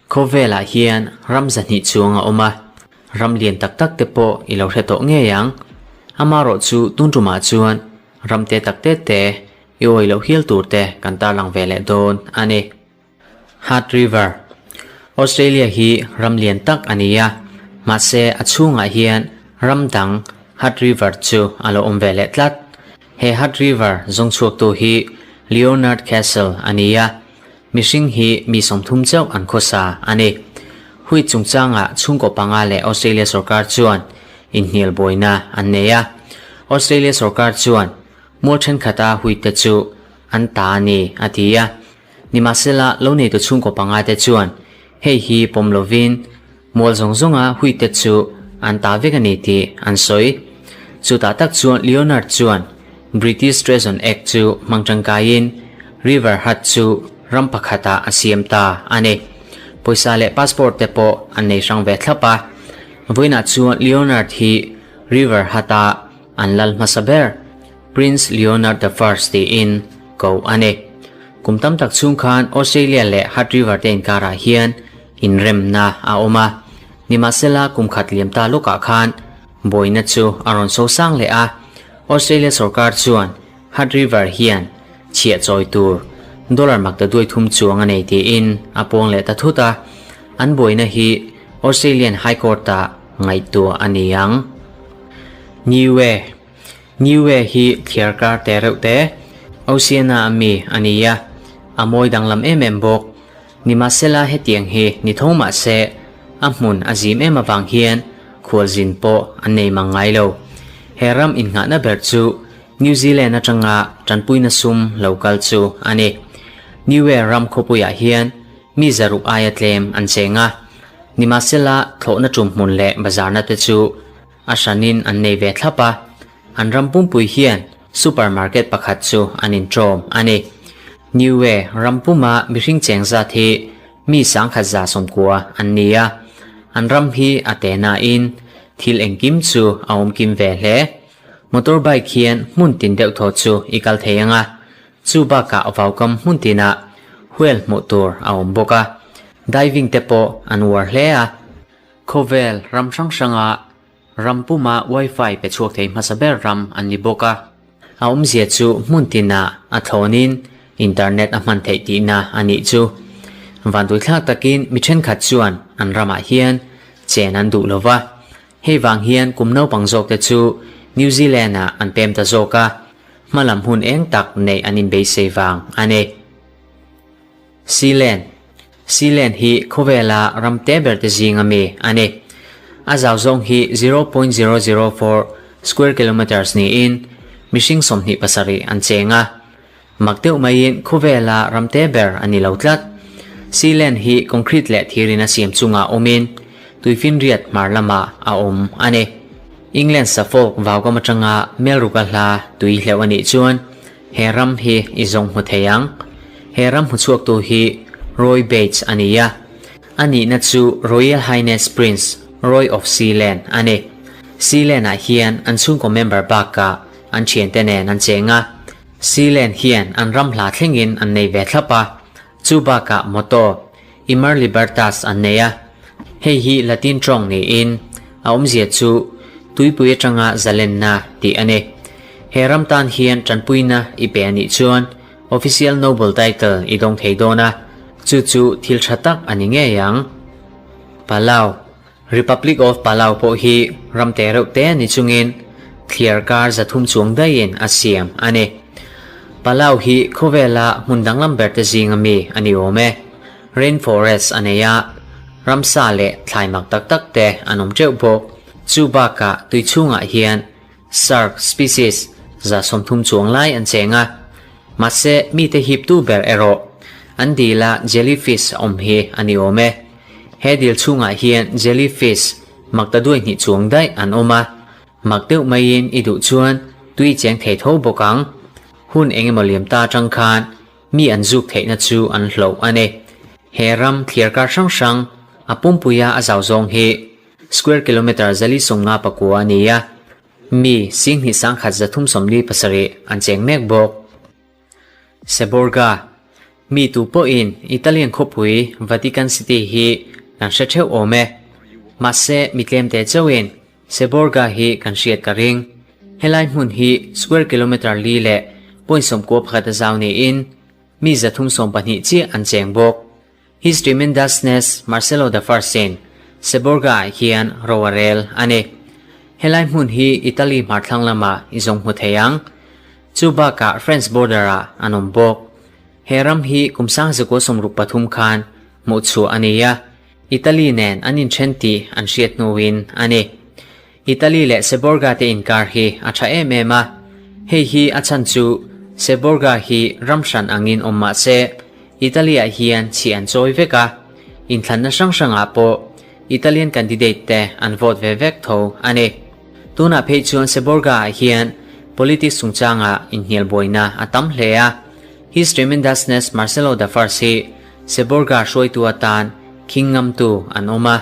Khawvelah hian ram zahnih chuang a awm a, ram lian tak tak te pawh i lo hre tawh ngei ang. Amarawh chu tun tumah chuan ram te tak te te i awih loh hial tur te kan tarlang ve leh dawn a ni. Hutt River, Australia hi ram lian tak a ni a, mahse a chhungah hian ram dang Hutt River chu a lo awm ve leh tlat. He Hutt River zawng chhuaktu hi Leonard Castle a ni a, mihring hi mi 30 chauh an khawsa a ni. Hui chungchangah chhungkaw panga leh Australia sorkar chuan inhnial buaina an nei a. Australia sorkar chuan mual thenkhat-a huite chu an ta a ni a ti a. Nimahsela, lo neitu chhungkaw panga te chuan hei hi pawm lovin mual zawng zawnga huite chu an ta vek a ni tih an sawi. Chutah tak chuan Leonard chuan British Treason Act chu hmang tangkaiin River Hutt chu ram pakhatah a siam ta a ni. Pawisa leh passport te pawh an nei hrang ve thlap a. Vawiinah chuan Leonard hi River Hutt-a an lal hmasa ber. Prince Leonard the First tiin ko a ni. Kum tam tak chhung khan Australia leh Hutt River te inkarah hian inremna a awm a. Nimahsela kum khat liam ta lawkah khan buaina chu a rawn so sang leh a. Australia sorkar chuan Hutt River hian chhiah chawi tur dollar makta duai thum chuang a nei tiin a puang leh ta thut a. An buaina hi Australian High Court-ah ngaihtuah a ni ang. Niue. Niue hi thliar kar te reuh te, Oceania a mi a ni a, a mawi danglam em em bawk. Nimahsela hetiang hi ni tho mah se, a hmun a zim em avang hian khualzin pawh an nei mang ngai lo. He ram innghahna ber chu New Zealand atanga tanpuina sum lo kal chu a ni. Niue ram khawpuiah hian mi zaruk aia tlem an cheng a, nimahsela thlawhna tum hmun leh bazarna te chu A hranin an nei ve thlap a, an ram pumpui hian supermarket pakhat chu an inṭawm a ni. Niue ram puma mihring cheng zat hi mi 1190 an ni a, an ram hi a te nain thil engkim chu a awm kim ve hle. Motorbike hian hmun tin deuh thaw chu i kal thei ang a, chu bakah vaukam hmun tinah whale hmuh tur a awm bawk a, diving te pawh an uar hle a. Khawvel ram hrang hranga ram puma Wi-Fi pe chhuak thei hmasa ber ram an ni bawk a. A awmzia chu hmun tinah a thlawnin internet a hman theih tihna a nih chu. Vanduithlak takin mi thenkhat chuan an ramah hian chen an duh lo va, hei vang hian kum naupang zawkte chu New Zealand-ah an pem ta zawk a, hmalam hun eng tak neih an inbeisei vang a ni. Sealand, Sealand hi khawvela ram te ber te zinga mi a ni. A zau zawng hi 0.004 square kilometres niin mihring 27 an cheng a. Mak deuh maiin khawvela ram te ber a ni lo tlat. Sealand hi concrete leh thirin a siam chungah awmin tuifinriat hmar lamah a awm a ni. England Suffolk vaukam atanga Melruka hla tui hleuh a nih chuan He ram hi i zawng hmu thei ang. He ram hmu chhuaktu hi Roy Bates a ni a. A nihna chu Royal Highness Prince Roy of Sealand a ni. Sealand-ah hian an chhungkaw member bakah an thiante nen an cheng a. Sealand hian an ram hla thlengin an nei ve thlap a. Chu bakah motto, Immer Libertas an nei a. Hei hi Latin tawng niin a awmzia chu tuipui atanga zalenna tih a ni. He ram tan hian tanpuina i pe a nih chuan official noble title i dawng thei dawn a, chu chu thil tha tak a ni ngei ang. Palau, Republic of Palau pawh hi ram te reuh te ni chungin thliar kar 300 chuang daihin a siam a ni. Palau hi khawvela hmun danglam ber te zinga mi a ni awm e. Rainforest a nei a, ramsa leh thlai mak tak tak te an awm teuh bawk. Chu bakah tui chhungah hian shark species 30 chuang lai an cheng a. Mahse mite hiptu ber erawh an dila jellyfish awm hi a ni awm e. He dil chhungah hian jellyfish mak ta duai hnih chuang daih an awm a, mak deuh maiin i duh chuan tui cheng thei tho bawk ang. Hun engemaw liam ta atang khan mi an zuk theihna chu an hloh a ni. He ram thliar kar hrang hrang a pumpuia a zau zawng hi square kilometre 159 a ni a, mi 21,347 an cheng mek bawk. Seborga. Mi tu pawhin Italian khawpui Vatican City hi kan hre theuh awm e. Mahse, mi tlemte chauhin Seborga hi kan hriat ka ring. Helai hmun hi square kilometre li leh point 90 pakhat a zau niin mi 320 chiah an cheng bawk. His Tremendousness Marcelo the First in Seborga ah hian ro a rel a ni. Helai hmun hi Italy hmarthlang lamah i zawng hmu thei ang. Chu bakah France border ah an awm bawk. He ram hi kum 1963 khan hmuhchhuah a ni a, Italy nen an inthen tih an hriat hnuin a ni. Italy leh Seborga te inkar hi a tha em em a, hei hi a chhan chu Seborga hi ram hran angin awm mah se Italy ah hian chhi an chawi vek a, inthlanna hrang hrangah pawh Italian candidate te an vote ve vek tho a ni. Tunah phei chuan Seborga ah hian politics chungchangah inhnial buaina a tam hle a, His Tremendousness Marcelo da First hi Seborga hruaitu atan khing ngamtu an awm a,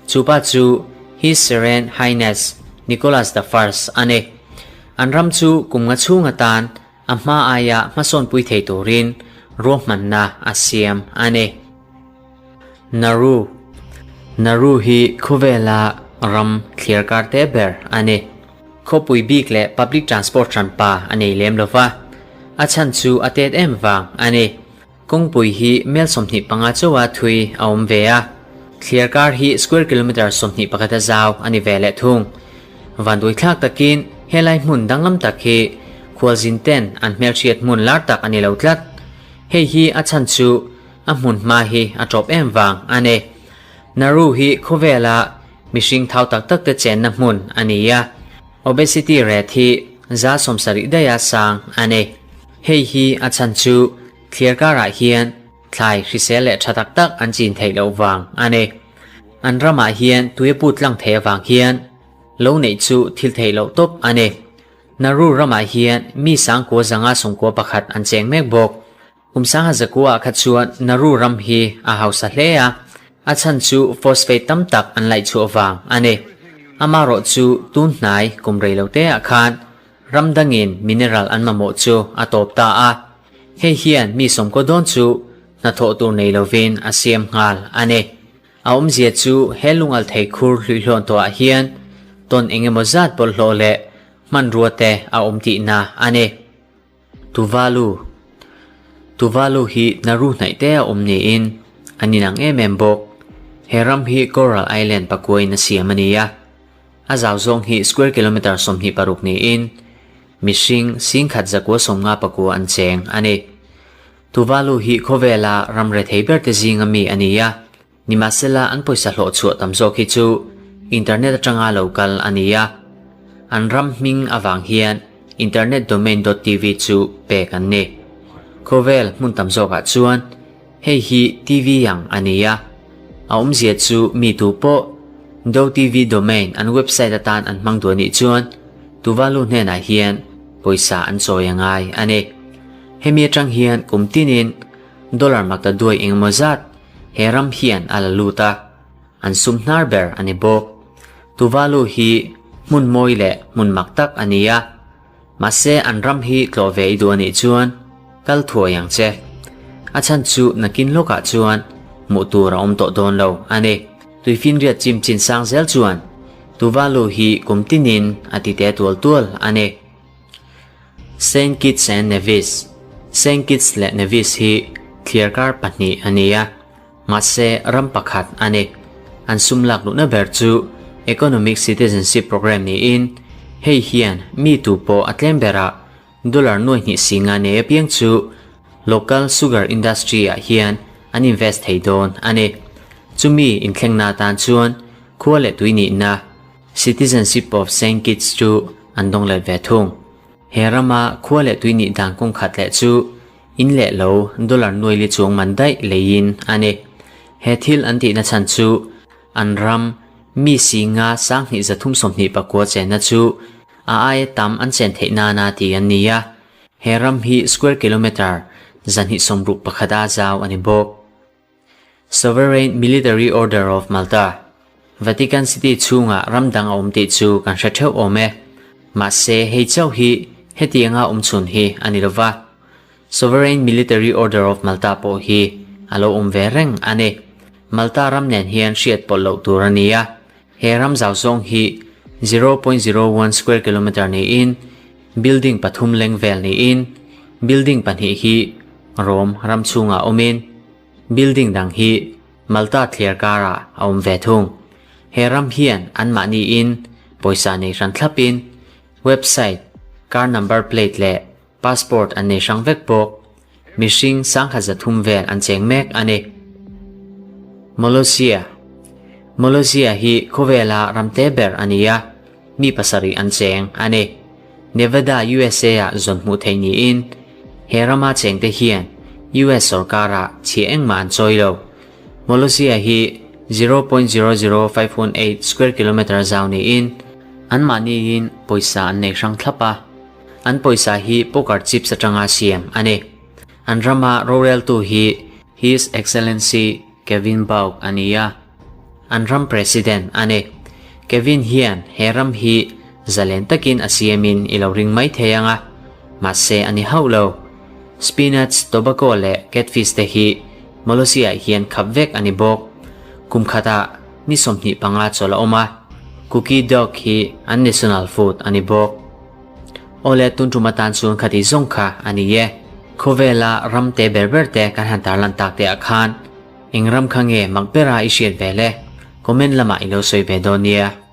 Chu pa chu His Serene Highness Nicholas the First a ni. An ram chu kum nga chhung atan a hma aia hmasawnpui thei turin ruahmanna a siam a ni. Nauru Nauru hi khawvela ram thliar kar te ber a ni. Khawpui bik leh public transport hranpa a nei lem lova, a chhan chu a tet em vang a ni. Kawngpui hi mel 25 chauha thui a awm ve a, thliar kar hi square kilometre 21 a zau a ni ve leh thung. Vanduaithlak takin helai hmun danglam tak hi khualzin ten an hmelhriat hmun lar tak a ni lo tlat. Hei hi a chhan chu a hmun hma hi a tawp em vang a ni. Nauru hi khawvela mihring thau tak tak te chenna hmun a ni a, obesity rate hi 70% daiha sang a ni. Hei hi a chhan chu thliar karah hian thlai hrisel leh tha tak tak an chin theih loh vang a ni. An ramah hian tui a put tlang thei avang hian lo neih chu thil theih loh tawp a ni. Nauru ramah hian mi 9191 an cheng mek bawk. Kum 1900 kha chuan Nauru ram hi a hausa hle a, a chhan chu phosphate tam tak an laih chhuah vang a ni. Amaherawh chu tun hnai kum rei lo teah khan Ram dangin mineral an mamawh chu a tawp ta a, hei hian mi sawmkaw dawn chu hnathawh tur nei lovin a siam nghal a ni. A awmzia chu he lungal thei khur hluihlawn tawhah hian tawn eng emaw zat bawlhhlawh leh hmanrua te a awm tihna a ni. Tuvalu Tuvalu hi Nauru hnaih te a awm niin an inang em em bawk. He ram hi Coral Island pakuain a siam a ni a. A zau zawng hi square kilometre 26 niin mihring 10,959 an cheng a ni. Tuvalu hi khawvela ram rethei berte zinga mi a ni a, nimahsela an pawisa hlawh chhuah tam zawk hi chu internet atanga lo kal a ni a. An ram hming avang hian internet domain dot tv chu pek an ni. Khawvel hmun tam zawkah chuan Hei hi TV ang a ni a, a awmzia chu mi tu pawh Do TV domain an website atan an hmang duh anih chuan Tuvalu hnenah hian pawisa an chawi a ngai a ni. Hemi atang hian kum tinin dollar makta duai engemaw zat he ram hian a la lut a, an sum hnar ber a ni bawk. Tuvalu hi hmun mawi leh hmun mak tak a ni a. Mahse an ram hi tlawh ve i duh anih chuan kal thuai ang che. A chhan chu nakin lawkah chuan hmuh tur a awm tawh dawn lo a ni. Tuifinriat chim chin sang zel chuan Tuvalu hi kum tinin a ti te tual tual a ni. Saint Kitts and Nevis Saint Kitts leh Nevis hi thliarkar pahnih a ni a. Mahse, ram pakhat a ni. An sum lak luhna ber chu Economic Citizenship Programme niin, hei hian mi tu pawh a tlem berah dollar nuai hnih singa nei apiang chu local sugar industry ah hian an invest thei dawn a ni. Chumi inthlengna atan chuan khua leh tui nihna Citizenship of Saint Kitts chu an dawng let ve thung. He rama khua leh tui nih dan kawng khat leh chu In leh lo dollar nuai li chuang man daih leiin a ni. He thil an tihna chhan chu an ram mi singa 2324 chenna chu a aia tam an chen theih nana ti an ni a. He ram hi square kilometre 261 a zau a ni bawk. Sovereign Military Order of Malta, Vatican City chhungah ram dang a awm tih chu kan hre theuh awm e. Mahse, hei chauh hi hetianga awm chhun hi a ni lova. Sovereign Military Order of Malta pawh hi a lo awm ve reng a ni. Malta ram nen hian hriat pawlh loh tur a ni a, he ram zau zawng hi 0.01 square kilometre niin building pathum leng vel niin building pahnih hi Rome ram chhungah awmin building dang hi Malta thliar karah a awm ve thung. He ram hian anmahniin pawisa nei hran thlapin website, car number plate leh Passport an nei hrang vek bawk. Mihring sangkhat 300 vel an cheng mek a ni. Molossia Molossia hi khawvela ram te ber a ni a, mi pasarih an cheng a ni. Nevada, USA ah zawn hmuh theih niin he rama chengte hian US sorkarah chhia engmah an chawi lo. Molossia hi 0.00518 square kilometre zau niin anmahniin pawisa an nei hrang thlap a. An pawisa hi poker chips atanga siam a ni. An rama roreltu hi His Excellency Kevin Baugh a ni a, an ram President a ni. Kevin hian he ram hi zalen takin a siamin i lo ring mai thei ang a, mahse a ni hauh lo. Spinach, tobacco leh catfish te hi Molossia hian khap vek a ni bawk. Kum khatah ni 25 chawlh a awm a, cookie dough hi an national food a ni bawk. Awle tun tum atan chuan khati zawng kha a ni e. Khawvela ram te ber ber te kan han tarlan tak te ah khan eng ram kha nge mak bera i hriat ve le? Comment lamah i lo sawi ve dawn nia.